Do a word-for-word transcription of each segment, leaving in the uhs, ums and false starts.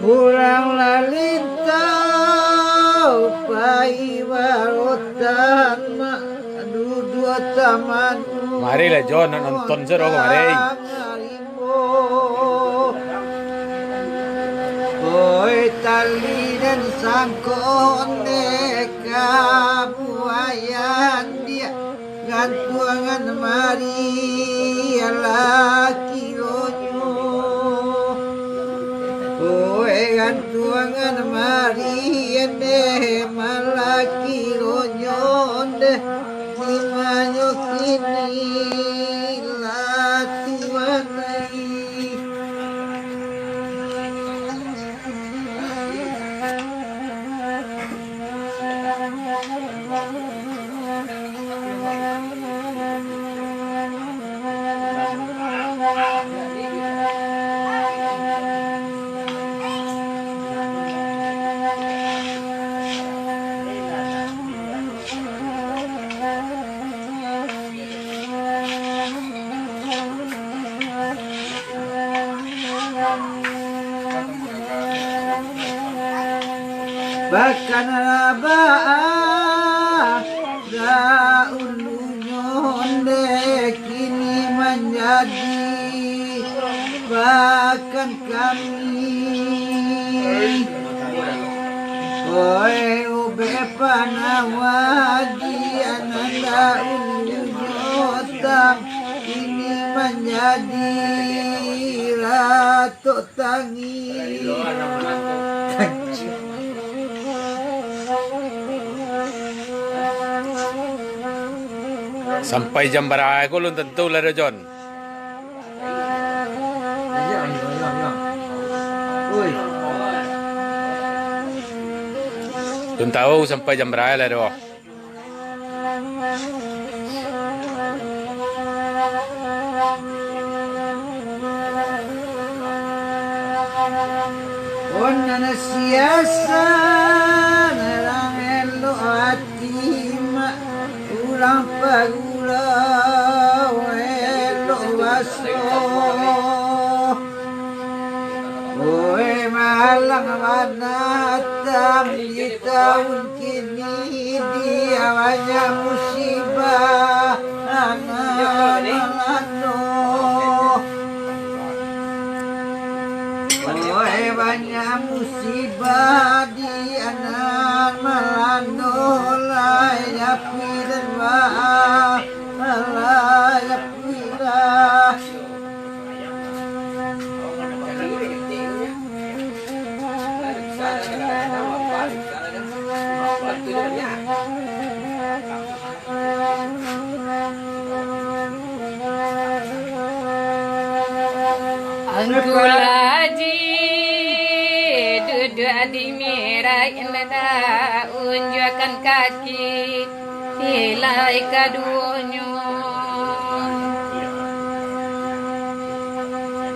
Urang lalintau pai barotan, mak duduak tamanu. Marilah, Jon, nak nonton sado ko, mari. Oi, tali den sangko nde kabuayan diak. Gantuangan mari alah kironyo. Oe, gantuangan mari ndeh malah kironyo ndeh. Limanyo kini lah tuan ai. Bahkan rabaa daulunyo ndeh kini manjadi bahkan kami. Oe, ubek panawa di ananda ulu jotam, ini manjadi ratok tangih. Sampai jam bara ko lun tantu lah do, Jon. Lun tahu sampai jam bara lah do. Nan siasan urang elok ati, mak, urang pagurau elok baso. Oe, malang manatang di taun kini, dia banyak musibah nan malano. Oe, banyak musibah di nan malano, lah yapi dan ba, lah yapi lah. Angku Laji duduak di mirai, indak unjuakan kaki. Ilai kaduonyo.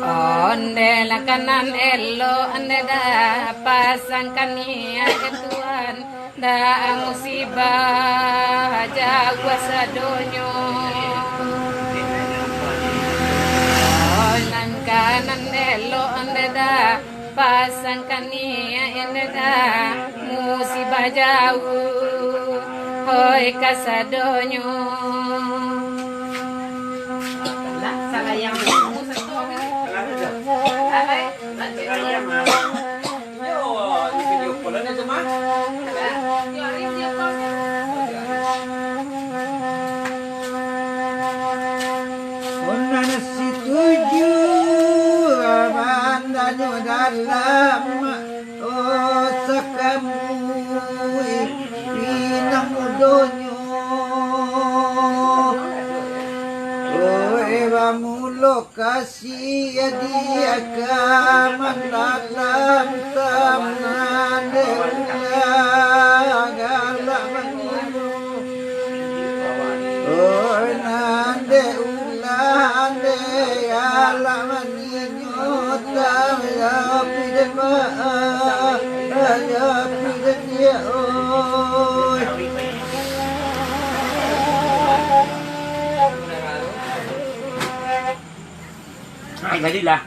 Onde lah kanan elok, onde dah pasangkan niat, Tuan, dah musibah jauah sadonyo. Nan kanan elok, onde dah pasangkan niat, indak musibah jauah, hoi kasadonyo. Nan satuju bandanyo dalam, oh, sakamui pinang mudonyo. Oh, eh, bamulo kasih di aka mandalam, taman dek ulah galak mangilu. Oi, nan dek ulah dek galak maninyo, tang yo pidek ba, yo pidek dia, oi. Nah, jadilah.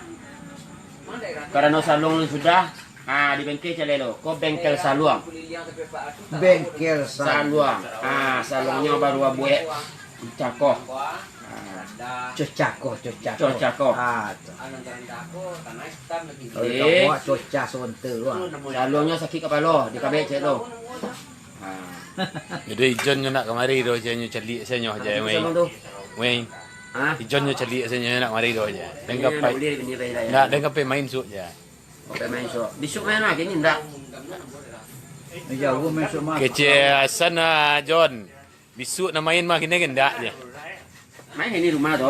Karano saluang sudah, Ah, di bengkel calai lo. Ko bengkel saluang. Bengkel saluang. Saluang. Ah, saluangnyo baru buek. Cakoh. Ah. Cocakoh, cocakoh. Cocakoh. Ah, tu. Kalau Eh. Kau buat cocah sonte tu, ah. Saluangnyo sakik kapalo, di kabek cek tu. Ah. Jadi Ijon nyo nak kamari tu, Ijon nyo caliak sanyo je, Apa weh. Saluang tu? Weh. Hah? Ijon nyo caliak sanyo nak kamari tu je. Dan Ini kapai. Nak boleh, ini boleh, ya. Nak, dan kapai main suok je. Oke, main suok. Besok main lagi ni ndak? Jauh main suok mah. Kecil Hasan ah, Jon. Besok nak main mah kini kan ndak je. Main ini rumah tu.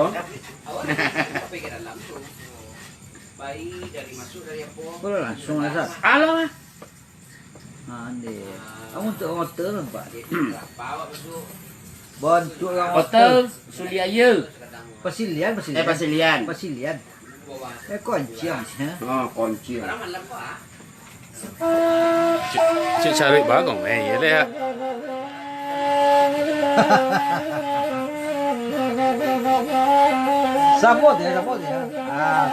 Boleh langsung lah, Sat. Alah. Ha, ande. Kamu tu motor nampak. Bantu orang Hotel motor. Suliaya. Pasilian, Pasilian. Eh, Pasilian. Pasilian. Eh, konciang, ya. Oh, konciang. Cik, cik cari bagong, eh, iya deh, ya. Sabut ya, sabut ya. Ah.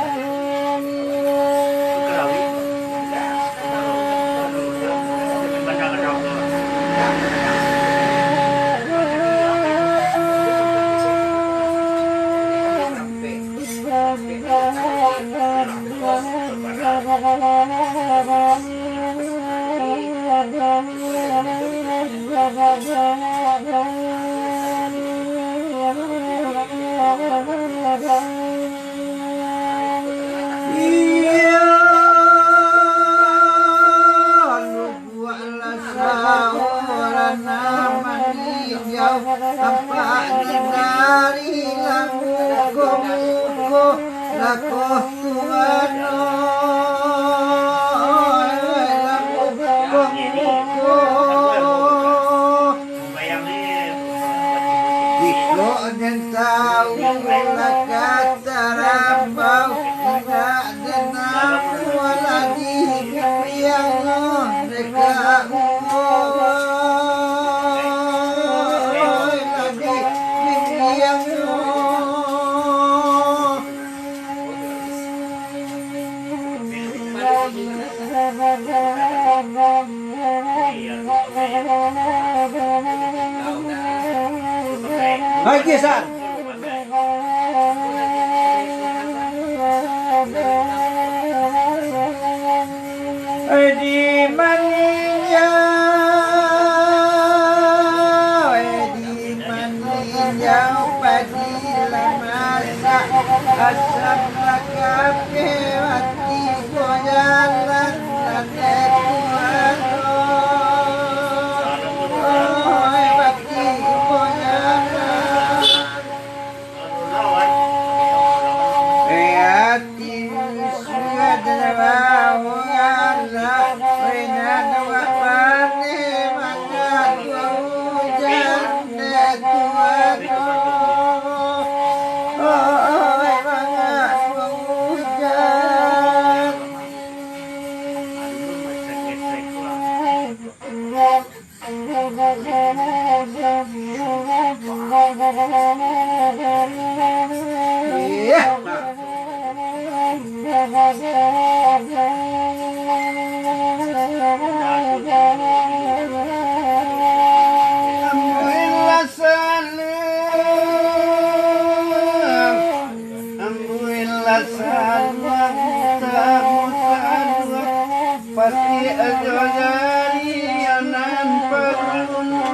Iyo, lubuak lah saorang maningga, tampak di dari lah muko-muko, lah ko Tuhan, oi, lah muko-muko. Iko den tau lah ka tarabau, indak den namuah lah di bimbiang, deka umua, lah di bimbiang. Lagi, San. Di maninjau, di maninjau padi lah masak, asam lah kabeh, mati ko jalan, lah dek Tuhan, oi, mati ko jalan. Ambo lah salah, ambo lah salah, tamu salah. Pati ajo jari nan paguno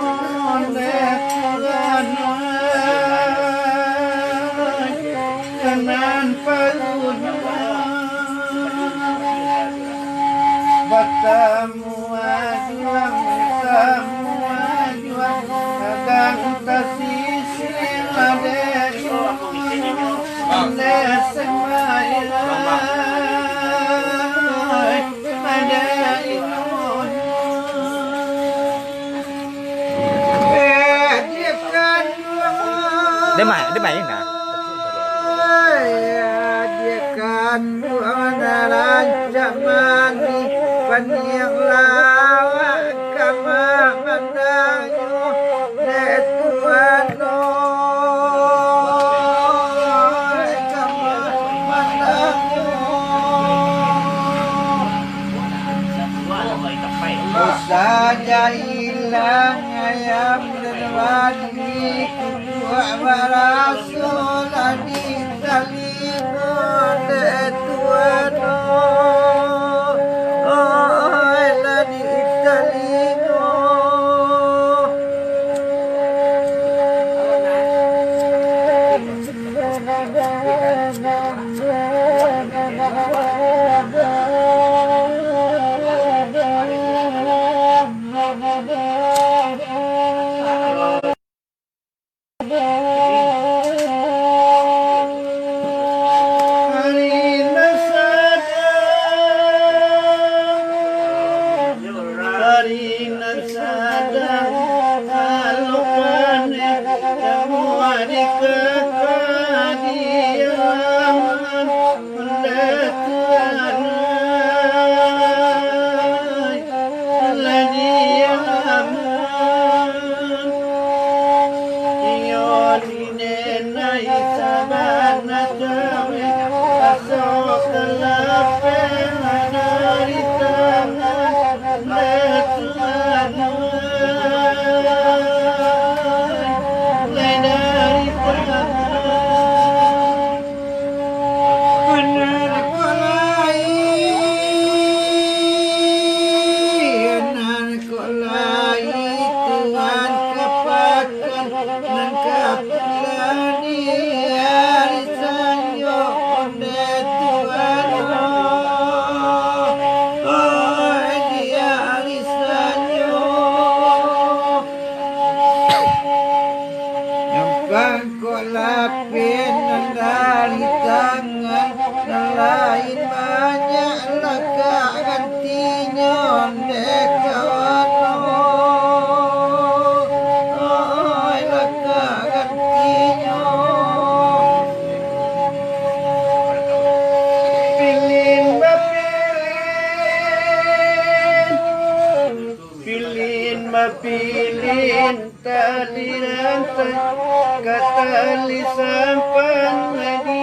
dek Tuhan, nan paguno. Batamu ajuang, batamu ajuang, kadang tasisih dek Tuhan, dek sembahyang. Dia ma-, dia main lah. Dia kan buang rancak mani, paniang lawak kama mananyo dek Tuhan, oi, kama mananyo. Saja ilang ayam dan wani, kukuak baraso lah di talingo dek Tuan, oi, lah di talingo. Hari nan sadang, hari nan sadang, kalau paneh, kamu adik kakak di alaman. Lah Tuhan ai, lah di alaman. Iyo di denai sabana jauah, raso kalapeh dari tangan. Lah Tuhan ai, lah dari tangan. Nan kok lai, nan kok lai, Tuan ka pakan, nan ka pulang di ari sanjo, ondeh Tuan, oi, di ari sanjo. Nan bangkok lapeh nan dari tangan, nan lain banyak lah ka gantinyo, dek kawan, oi, lah ka gantinyo. Pilin bapilin, pilin bapilin. Tali rantai, ka tali sampang, di